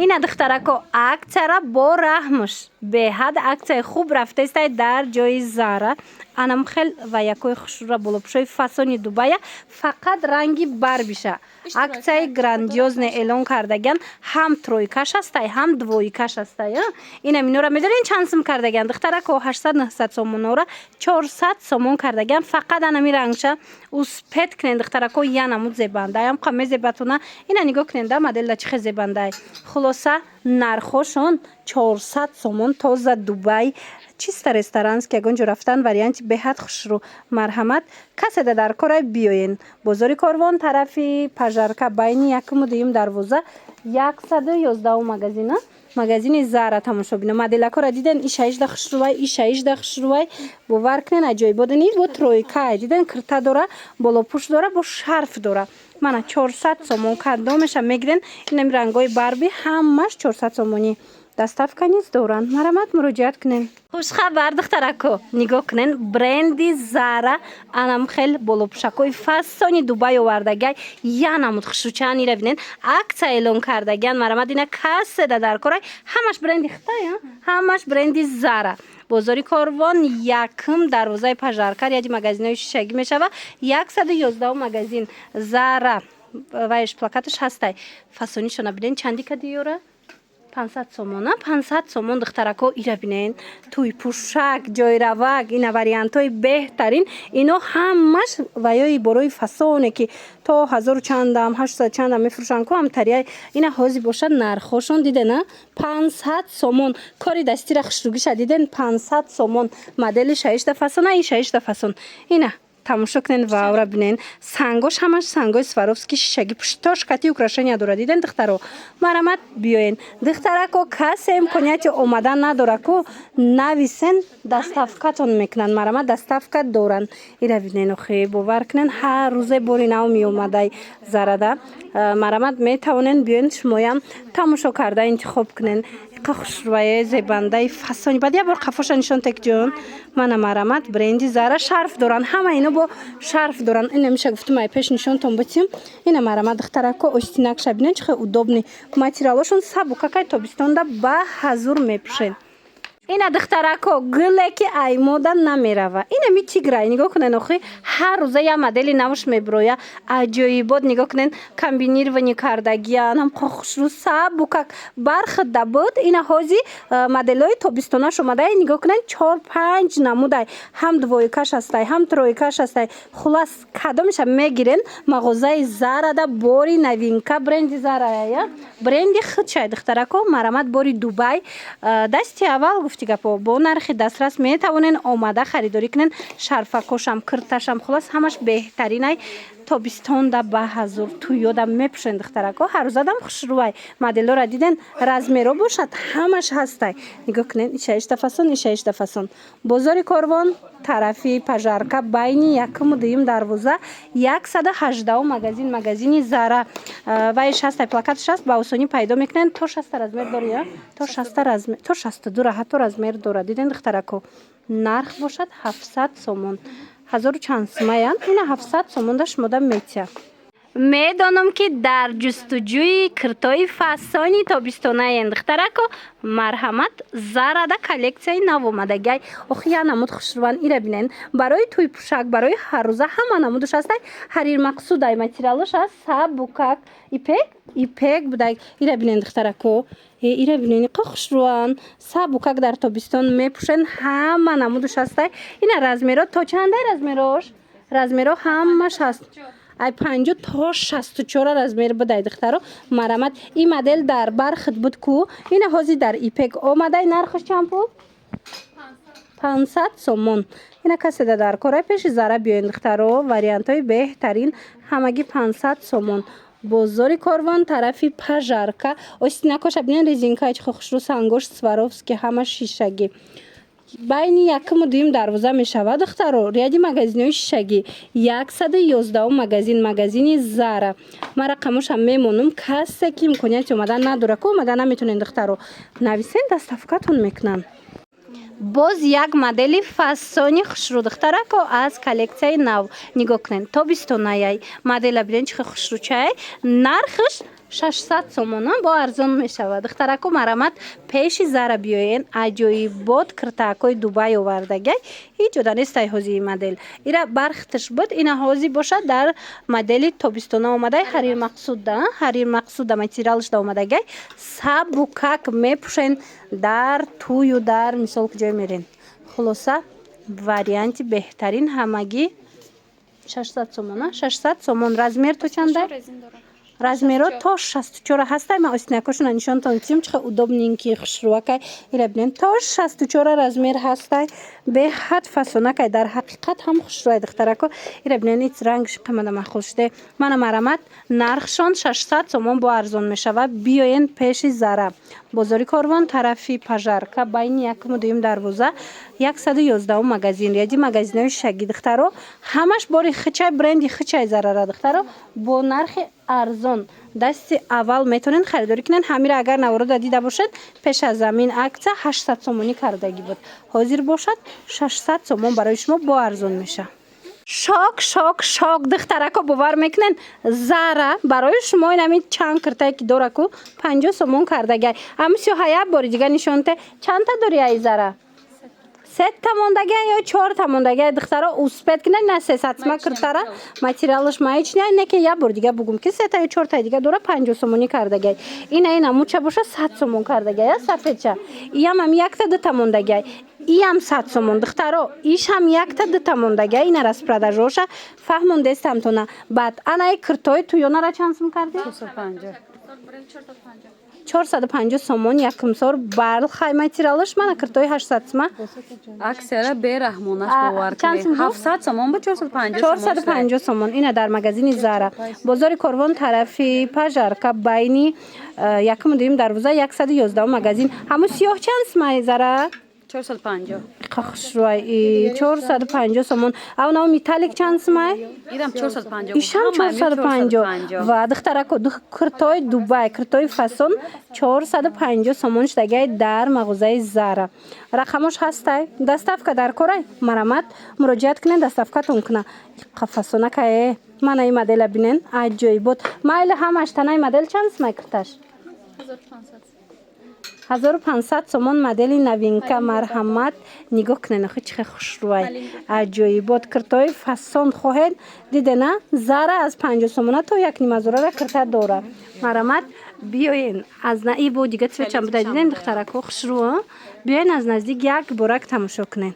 Ина, духтарако, акцияра бо раҳмш, беҳад акцияи хуб рафтаистай дар ҷои Зара. Анам хел ва якои хушрӯра, болопӯшои фасони Дубая, фақат ранги барбиша. Акцияи грандиозный эълон кардагиан. Ҳам тройкаш ҳастай, ҳам двойкаш ҳастай. Инам инора медонен чанд сум кардагиан, духтарако? 800, 900 сомонора 400 сомон кардагиан, фақат анами рангша. Успеть кунен, духтарако, янамуд зебандай, ам қаме зебатона. Ина нигоҳ кунен да, моделда чӣ хел зебандай. Хулоса, нархошон 400 сомон, тоза Дубай, чиста ресторански. Ягон ҷо рафтан варианти беҳад хушрӯ. Марҳамат, каседа дар корай, биёен. Бозори Корвон, тарафи Пожарка, байни якуму дуюм дарвоза, 111-у магазина, магазини Зара. Тамошобино, моделакора диден? Ишаишда хушрӯвай, ишаишда хушрӯвай, бовар кунен, аҷоибодани. Бо тройка диден, кирта дора, болопӯш дора, бо шарф дора. Мана, 400 сомон. Кадомеша мегирен? Инами рангои барби ҳамаш 400 сомонӣ. Доставка низ доранд, марҳамат, муроҷиат кунем. Хушхабар, духтарако, нигоҳ кунен, бренди Зара анам хел болопӯшакҳои фасони Дубай овардагиай, янамуд хушрӯчаан. Ира бинен, акция эълон кардагиан. Марҳамат, ина каседа дар корай, ҳамаш бренди Хитай, ҳамаш бренди Зара. Бозори Корвон, якум дарвозаи Пожарка, ряди магазинҳои шишагӣ мешава, 111 магазин Зара. Вайш плакаташ ҳастай. Фасонишона бинен. Чанди кади ёра? 500 сомона, 500 сомон. Духтарако, ира бинен, тӯйпӯшак, ҷойравак, ина вариантҳои беҳтарин. Ино ҳамаш ваёи борои фасоне, ки то ҳазору чандам, 800 чандам мефурӯшанд ку, ҳамтария. Ина ҳози бошад, нархошон дидена, 500 сомон. Кори дастира хушругиша диден? 500 сомон. Модели шаишда фасона, и шаишда фасон. Ина тамошо кунен, вавра бинен. Сангош ҳамаш сангои Сваровски, шишаги, пуштош кати украшения дора. Диден, духтаро? Марамат, биёен. Духтарако, касе имконияти омадан надора ку, нависен, доставкатон мекунанд. Марамат, доставка доранд. Ира бинен, охи, бовар кунен, ҳар рӯзе бори нав меомадай Зарада. Марамат, метавонен биёен, шумоям тамошо карда интихоб кунен. Иқа хушрӯяи зебандаи фасони. Баъд як бор қафоша нишон текҷон. Мана, марамат, бренди Зара, шарф доранд, ҳама ино бо шарф доранд. Ина миша гуфтум, ай пеш нишонтон бутим. Ина, марамат, духтарако, остинакша бинен, чӣ хел удобный, материалошон сабукакай, тобистонда ба ҳазур мепӯшен. Ина, духтарако, гуле ки ай мода намерава, ина ми тиграй. Нигоҳ кунен, охи, ҳар рӯза як модели навш мебироя, аҷоибот. Нигоҳ кунен, комбинирование кардагиян, ҳам хушрӯ, сабукак, бархда буд. Ина ҳози моделҳои тобистонаш омадай. Нигоҳ кунен, чор панҷ намудай, ҳам двойкаш ҳастай, ҳам тройкаш ҳастай. Хулас, кадомеша мегирен? Мағозаи Зарада бори новинка, бренди Зарая, бренди худшай. Духтарако, марамат, бори Дубай, дасти аввал гуфти гапо, бо нархи дастрас метавонен омада харидорӣ кунен. Шарфакошам, кирташам, хулас, ҳамаш беҳтаринай. Тобистонда ба ҳазур, тӯёда мепӯшен, духтарако, ҳаррӯзадам хушрӯвай. Моделҳоро диден? Размеро бошад, ҳамаш ҳастай. Нигоҳ кунен, ишаишта фасон, ишаишта фасон. Бозори Корвон, тарафи Пожарка, байни якуму дуюм дарвоза, 118-у магазин, магазини Зара. Вайш ҳастай, плакатш ҳаст, ба осонӣ пайдо мекунен. То 60 размер дори, то 60 размер, то 62 ҳатто размер дорад. Диден, духтарако? Нарх бошад 700 сомон, ҳазору чанд сумаянд. Ина 700 сомонда шумода метия. Медонам, ки дар ҷустуҷӯи киртои фасони тобистонаен. Духтарако, марҳамат, Зарада коллексияи нав омадагиай. Охи, я намуд хушрӯван. Ира бинен, барои тӯйпӯшак, барои ҳаррӯза ҳама намудаш ҳастай. Ҳарир мақсудай, материалаш аст сабукак, ипек, ипек будай. Ира бинен, духтарако, ира бинен, иқа хушрӯан, сабукак, дар тобистон мепӯшен. Ҳама намудаш ҳастай. Ина размеро то чандай? Размерош, размеро ҳамаш ҳаст, ай 50 то 64 размер будай. Духтаро, марамат. Ин модел дар бархат буд ку, ина ҳозир дар ипек омадай. Нархаш чанд пул? 500 сомон. Ина каседа дар кора, пеши Зара биёен. Духтаро, вариантҳои беҳтарин, ҳамагӣ 500 сомон. Бозори Корвон, тарафи Пожарка. Остинакоша бинен, резинкаи чӣ хушрӯ, сангош Сваровски, ҳама шишагӣ. Байни якуму дуюм дарвоза мешавад, духтаро, ряди магазинҳои шишагӣ, 111-ум магазин, магазини Зара. Ман рақамошам мемонам. Касе ки имконияти омадан надора ку, омада наметонен, духтаро, нависен, доставкатон мекунанд. Боз як модели фасони хушрӯ, духтарако, аз коллексияи нав. Нигоҳ кунед, тобистонаяй. Модела бинед, чӣ хел хушрӯчай. Нархаш 600 сомон бо арзон мешавад. Духтараку, марамат, пеши Зара биёен. Аҷоибот киртаакҳои Дубай овардагай, ҳеҷ ода нестай. Ҳози модел ира бархташ буд, ина ҳозир бошад, дар модели тобистона омадай. Ҳарир мақсуда, ҳарир мақсуда материалашда омадагай. Сабукак мепӯшен дар тӯю, дар мисол куҷое мерен. Хулоса, варианти беҳтарин. Ҳамагӣ 600 сомона, 600 сомон. Размер то чанда? Размеро то 64 ҳастай. Ман остинакошона нишонтон тиём, чӣ хел удобненький, хушрӯакай. Ира бинем, то 64 размер ҳастай. Беҳад фасонакай, дар ҳақиқат ҳам хушрӯай, духтарако. Ира бинем, ит рангш қимада маъқул шуде мана. Марамат, нархшон 600 сомон, бо арзон мешавад. Биёен пеши Зара, бозори Корвон, тарафи Пожарка, байни якуму дуюм дарвоза, 111-ум магазин, ряди магазинҳои шаги. Духтаро, ҳамаш бори хичай, бренди хичай Зарара. Духтаро, бо нархи арзон дасти аввал метавонед харидорӣ кунед. Ҳамира агар наворода дида бошед, пеш аз замин аксия 800 сомонӣ кардагӣ буд, ҳозир бошад, 600 сомон барои шумо бо арзон мешавад. Шок, шок, шок! Духтарако, бовар мекунед, Зара барои шумо инами чанд киртае ки дораку 50 сомон кардагай. Ами сиёҳа як бори дига нишонте. Чандта дори ай Зара? Сета мондагай ё чорта мондагай? Духтаро, успеть кунед. На 300 сима киртара, материалаш маичня не, ки як бор дига бугум, ки сета ё чортаи дига дора, 50 сомонӣ кардагай. Ина ин амуча боша, 100 сомон кардагай. А сафедча иям ам якта дута мондагай, иам 100 сомон. Духтаро, ишам якта дута мондагай. Ина распродажоша фаҳмондестамтона. Баъд анаи киртои туёнара чанд сум кардӣ? 450 сомон. Якумсор бархай материалаш. Мана киртои 800 сима. Аксияра бераҳмонаш, бовар чанд кунед. сум буд? 700 сомон ба 450. 450 сомон. Ина дар магазини Зара, бозори Корвон, тарафи Пожарка, байни якуму дуюм дарвоза, 111 магазин. Ҳамун сиёҳ чанд сумаи, Зара? 450. Хушрӯай, 450 сомон. Авнао металлик чанд сумай? Ирам 450. Ишам 450. Ва духтарако, киртои Дубай, киртои фасон 450 сомон шудагай дар мағозаи Зара. Рақамош ҳастай. Доставка дар корай, марамат, муроҷиат кунед, доставкатон куна. Фасонакае. Мана ин модела бинен, аҷоибот. Майли, ҳамаш танаи модел чанд сумай кирташ? 1500 сомон, модели новинка. Марҳамат, нигоҳ кунед, охи чӣ хел хушрӯай, аҷоибот. Киртои фасон хоҳед, дидена, Зара аз 50 сомона то 1,5 ҳазорара кирта дора. Марҳамат, биёен аз и бо дига цветчам буда. Дидем, духтарако, хушрӯ. Биёен аз наздик як борак тамошо кунед.